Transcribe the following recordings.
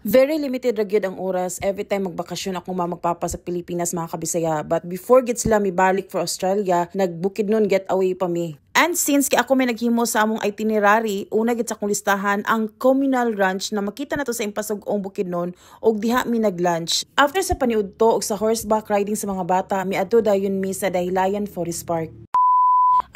Very limited ra gyud ang oras every time magbakasyon akong mama ug papa sa Pilipinas, mga kabisaya. But before gid sila mibalik for Australia, nag-Bukidnon getaway pa mi. And since kay ako may naghimo sa among itinerary, una gid sa akong listahan ang communal ranch na makita nato sa Impasug-ong, Bukidnon, ug diha mi nag-lunch. After sa paniudto ug sa horseback riding sa mga bata, miadto dayon mi sa Dahilayan Forest Park.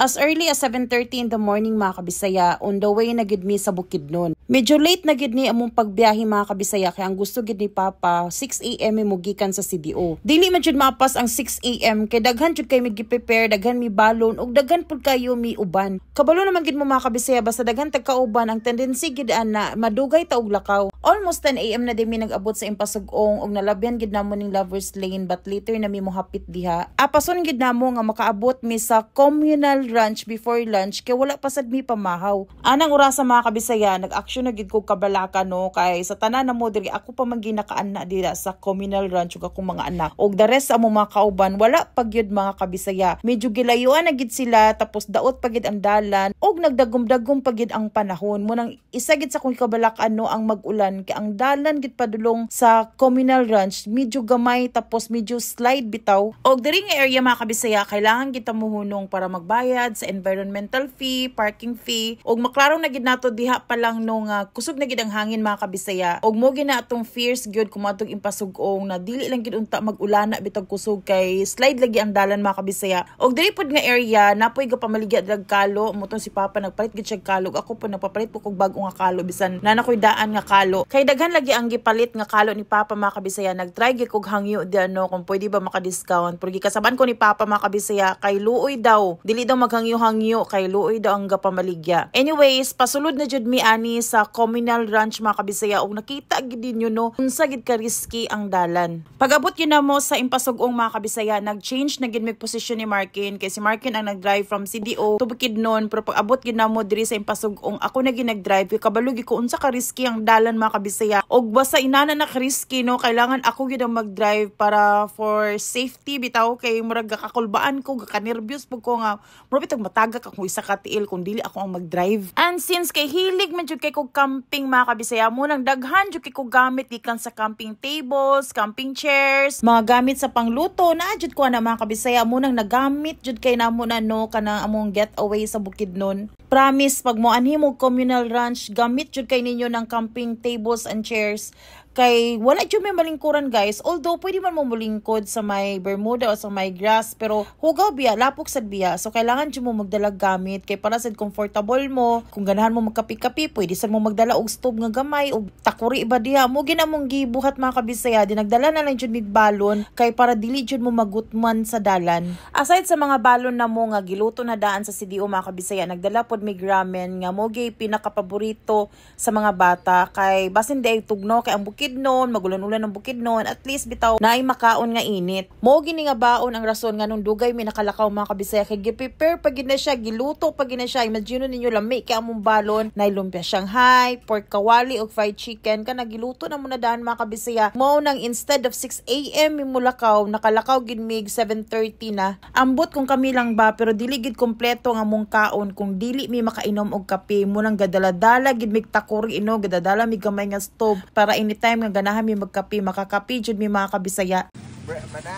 As early as 7:30 in the morning, mga kabisaya, on the way na gid mi sa Bukidnon. Medyo late na gid ni among pagbiyahe, mga kabisaya, kay ang gusto gid ni Papa 6 a.m. mi mogikan sa CDO. Dili man jud maapas ang 6 a.m. kay daghan jud kay mi gi-prepare, daghan mi balon ug daghan pud kayo mi uban. Kabalo naman gid mo, mga kabisaya, basta daghan tag kauban, ang tendency gid ana madugay ta og lakaw. Almost 10 a.m. na din mi nag-abot sa Impasug-ong ug nalabyan gid namo ning Lovers Lane, but later na mi mohapit diha. Apason gid namo nga makaabot mi sa communal ranch before lunch kay wala pa sad mi pamahaw. Anang orasa, mga kabisaya, nag-action na gid kog kabalaka, no, kay sa tanan namo diri, ako pa man ginakaana dira sa communal ranch ug akong mga anak. Og the rest sa among mga kauban wala pa gyud, mga kabisaya. Medyo gilayuan na gid sila, tapos daot pa gid ang dalan ug nagdagom-dagom pa gid ang panahon. Mao nang isa gid sa akong kabalakan, no, ang mag-ulan kay ang dalan gid padulong sa communal ranch medyo gamay, tapos medyo slide bitaw. Og diri nga area, mga kabisaya, kailangan kita muhunong para magbayad sa environmental fee, parking fee, ug maklaro na gid nato diha pa lang no nga kusog na gid ang hangin, mga kabisaya. Og mo gina atong fears gyud kung moadtog Impasug-ong na dili lang gid unta mag-ulana bitag kusog kay slide lagi ang dalan, mga kabisaya. Og diri pod nga area napoy gapamaligya drag kalo mo si Papa, nagpalit gid siya kalo. Ako po nagpapalit po kog bag-o nga kalo bisan na nakoy daan nga kalo. Kay daghan lagi ang gipalit nga kalo ni Papa, mga kabisaya. Nagtry gid kog hangyo di ano kung pwede ba maka-discount. Pero gikasaban ko ni Papa, mga kabisaya, kay luoy daw. Dili daw maghangyo-hangyo kay luoy daw ang gapamaligya. Anyways, pasulod na jud mi ani sa communal ranch, mga kabisaya, ug nakita gid ninyo, no, unsa gid ka risky ang dalan. Pag-abot yun na mo sa Impasug-ong, mga kabisaya, nag-change na gid mig posisyon ni Markin kay si Markin ang nag-drive from CDO to Bukidnon, pero pag abot gid namo diri sa Impasug-ong, ako na gid nag-drive kay kabalo gid ko unsa ka risky ang dalan, mga kabisaya. Og basta inana na ka risky, no, kailangan ako gid ang mag-drive para for safety bitaw, kay murag gakakulbaan ko, gakanerbyos pud ko nga murag bitag matagak ako isa ka tiil kung dili ako ang mag-drive. And since kay hilig man jud kay kog camping, mga kabisaya, mo nang daghan jud kay kog gamit gikan sa camping tables, camping chairs, mga gamit sa pangluto na jud ko na, mga kabisaya. Mo nang nagamit jud kay namo na, no, kanang among getaway sa Bukidnon. Promise, pag mo anhi mo communal ranch, gamit jud kay ninyo ng camping tables and chairs kay wala jud may malingkuran, guys. Although pwede man mo mulingkod sa may bermuda o sa may grass, pero hugaw biya, lapok sad biya. So kailangan jud mo magdala gamit kay para sad comfortable mo. Kung ganahan mo magkapi-kapi, pwede sad mo magdala og stove nga gamay og takuri ba diha. Mo gina mong gibuhat, mga kabisaya, di nagdala na lang jud mig balon kay para dili jud mo magutman sa dalan. Aside sa mga balon na mo nga giluto na daan sa CDO, mga kabisaya, nagdala pod mig ramen nga mo gyud pinakapaborito sa mga bata kay basin di ay tugno kay ang Bukidnon, magulan-ulan ang Bukidnon, at least bitaw naay makaon nga init. Mo gini nga baon ang rason nga nung dugay mi nakalakaw, mga kabisaya, kay gi-prepare pa gid na siya, giluto pa gid na siya. Imagine ninyo, lami kay among balon, nay lumpia Shanghai, pork kawali ug fried chicken kana giluto na mo na daan, mga kabisaya. Mao nang instead of 6 a.m. mi mulakaw, nakalakaw gid mig 7:30 na. Ambot kung kami lang ba, pero dili gid kompleto ang among kaon kung dili mi makainom og kape. Mo nang gadala-dala gid mig takuri ino, gadadala mig gamay nga stove para anytime nga ganahan mi magkape, makakape jud mi, mga kabisaya.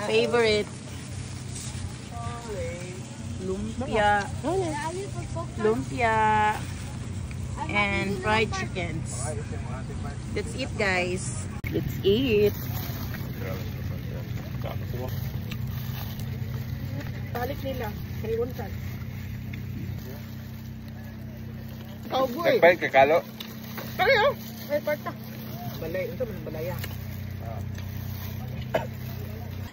Favorite lumpia, lumpia and fried chickens. Let's eat, guys. Let's eat. Balik nila. Kariwuntan. Cowboy. Nagpalit ka kalo? Kaya. Ay, parta. Balay. Unsa man ang balaya?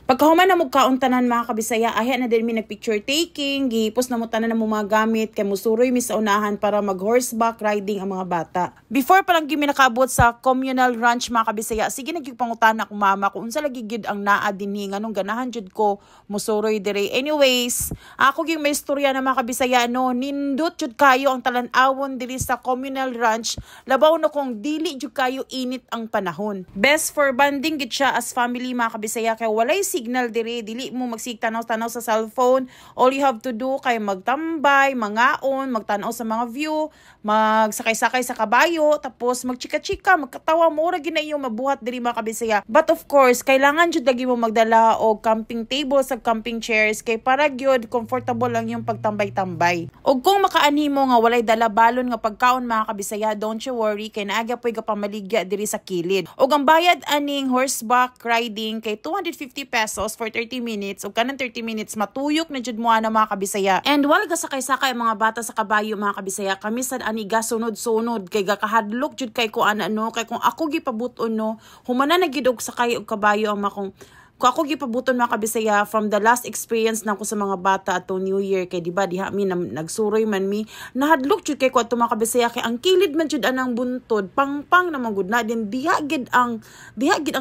Pagkahuman na mo kaon tanan, mga kabisaya, ahya na din mi nag-picture taking, gihipos na mo tanan na mo mga gamit kay musuroy mi sa unahan para mag horseback riding ang mga bata. Before pa lang gyud mi nakaabot sa communal ranch, mga kabisaya, sige na gyud pangutana akong mama kung unsa lagi gyud ang naa dinhi, nganong ganahan jud ko musuroy dire. Anyways, ako gyud may istorya na, mga kabisaya, no, nindot jud kayo ang talan-awon diri sa communal ranch, labaw na kung dili jud kayo init ang panahon. Best for bonding gid siya as family, mga kabisaya, kay walay signal diri, dili mo magsigeg tanaw-tanaw sa cellphone. All you have to do kay magtambay, mangaon, magtanaw sa mga view, magsakay-sakay sa kabayo, tapos magchika-chika, magkatawa mo ra gyud na iyong mabuhat diri, mga kabisaya. But of course, kailangan jud lagi mo magdala og camping table sa camping chairs kay para gyud comfortable lang yung pagtambay-tambay. Og kung makaanhi mo nga walay dala balon nga pagkaon, mga kabisaya, don't you worry kay naa gyapoy gapamaligya diri sa kilid. Og ang bayad aning horseback riding kay 250 pesos for 30 minutes, ug kanang 30 minutes matuyok na jud mo ana, mga kabisaya. And while gasakay-sakay ang mga bata sa kabayo, mga kabisaya, kami sad ani gasunod-sunod kay gakahadlok jud kay ko ana, no, kay kung ako gipabut-on, no, humana na gid og sakay og kabayo ang makong kung ako gipabuton, mga kabisaya, from the last experience nako sa mga bata ato New Year, kay di ba diha mi nagsuroy man mi, nahadlok jud kay ko ato, mga kabisaya, kay ang kilid man jud anang buntod, pangpang naman gud na din. Diha gid ang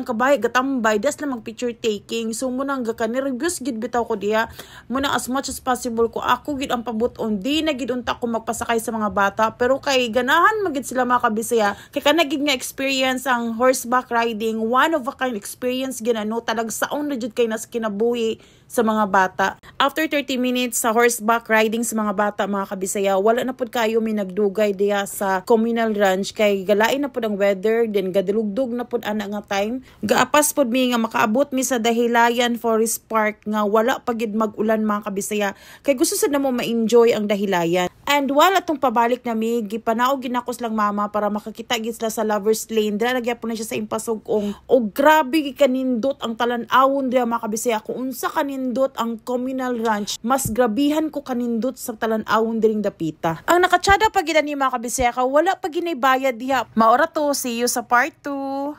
kabayo gatambay, das lang mag picture taking. So mo nang gaka-nervous gid bitaw ko diha mo na. As much as possible ko ako gid ang pabuton, di na gid unta ko magpasakay sa mga bata, pero kay ganahan man gid sila, mga kabisaya, kay kana gid nga experience ang horseback riding, one of a kind experience gid ano, talagsaon na jud kay nas kinabuhi sa mga bata. After 30 minutes sa horseback riding sa mga bata, mga kabisaya, wala na pud kayo mi nagdugay diha sa communal ranch kay galain na pud ang weather, then gadilugdog na pud ana nga time. Gaapas pud mi nga makaabot mi sa Dahilayan Forest Park nga wala pa gid mag-ulan, mga kabisaya, kay gusto sad namo ma-enjoy ang Dahilayan. And while atong pabalik na mi, gipanaog ginako silang mama para makakita gid sila sa Lover's Lane. Dira na gyapon na siya sa Impasug-ong. O grabe gid kanindot ang talan-awon diha, mga kabisaya. Kung unsa kanindot ang communal ranch, mas grabihan ko kanindot sa talan-awon diring dapita. Ang nakatsada pa gid ani, mga kabisaya, ka wala pa ginay bayad diha. Maora to, see you sa part 2.